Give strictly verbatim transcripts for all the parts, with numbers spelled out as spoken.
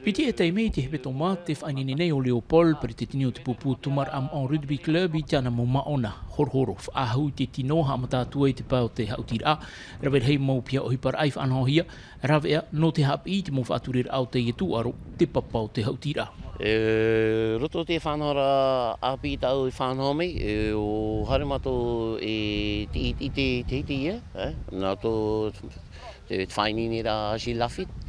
Piti e taime i te hepetoma, te faʻaineine nei ʻo Léopold, peretiteni o te pupu Tumarʻa Maʻo Rugby Club, i tāna mau māʻona horohoro faʻahou i te tino haʻamata atu ai te pae o te haʻutiraʻa, rave rahi mau piha ʻohiparaʻa i faʻanahohia, rāveʻa nō te haʻapiʻi i te mau faʻatureraʻa o teie tūʻaro, te papa o te haʻutiraʻa. E roto te faʻanahoraʻa ʻāpī tāʻu i faʻanaho mai, e ʻo haere mātou e tiʻi, tiʻi te, te hiti ia, e, nā tō te, te faʻaineine ra Gilles Lafitte.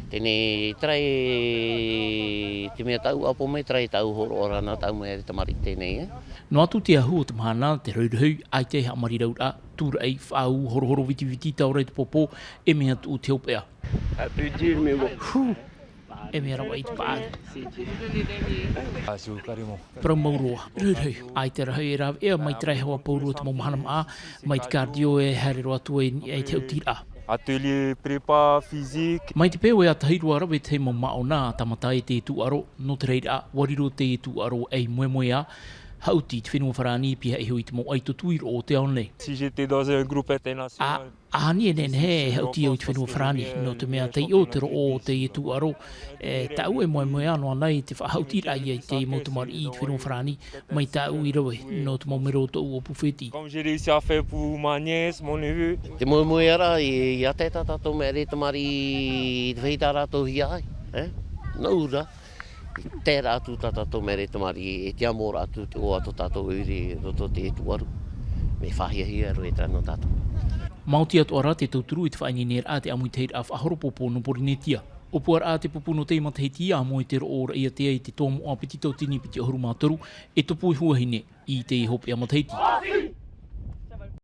Teie nei, terā e, te mea tāʻu ʻapo mai, terā e tāʻu hōroʻa ra nā tāʻu mau tamariʻi teie nei, e. Noa atu te ahu o te mahana, te rohirohi, ʻaita e haʻamariraʻa, tūraʻi, faʻaū, horohoro vitiviti, taura i te pōpō, e mea tuʻu te hopeʻa. Un peu dur, mais bon. Hū! E mea ravaʻi te paʻari. Ah, c'est au carrément. Parau mau roa, rohirohi, ʻaita e rahi e rāveʻa, mai te raihaʻa pauroa te mau mahana maʻa, mai te cardio e haere roa atu ai i te haʻutiraʻa. Atelier prépa physique. Mai te peu e ʻātahi roa rave te mau māʻona, tāmata ai te tūʻaro, nō te reira, ʻua riro te tūʻaro ei moemoeā, haʻuti i te fenua Farāni, piha iho i te mau ʻaito tui roʻo o te ao nei. Si j'étais dans un groupe international. ʻAhani e nehenehe e haʻuti au i te fenua Farāni, nō te mea taiʻo te roʻo o teie tūʻaro, e, tāʻu e moemoeā noa nei te faʻahaʻutiraʻa ia i te mau tamariʻi i te fenua Farāni, mai tāʻu i rave, nō te mau mero o tōʻu ʻōpū fētiʻi. Comme j'ai réussi à faire pour ma nièce, mon neveu. Te moemoeā ra, i, i ʻātaʻi tā tātou mau tamariʻi i te feiā tā rātou hia ai, e? Nō reira, i tae ra atu tā tātou mau tamariʻi, e tiʻamōraʻa atu te ʻoaʻoa tō tātou ʻoire i roto i te tūʻaro. Mea fāhiahia roa e terā nō tātou. Maoti atoʻa rā te tauturu i te faʻaineineraʻa te ʻāmuitahiraʻa faʻahoropōpō nō Pōrīnetia. ʻŌpuaraʻa te pupu nō teie matahiti, ʻāmui te roʻo o Raʻiātea i te toa moʻa piti tauatini piti ʻahuru mā toru, e tupu i Huahine i teie hopeʻa matahiti.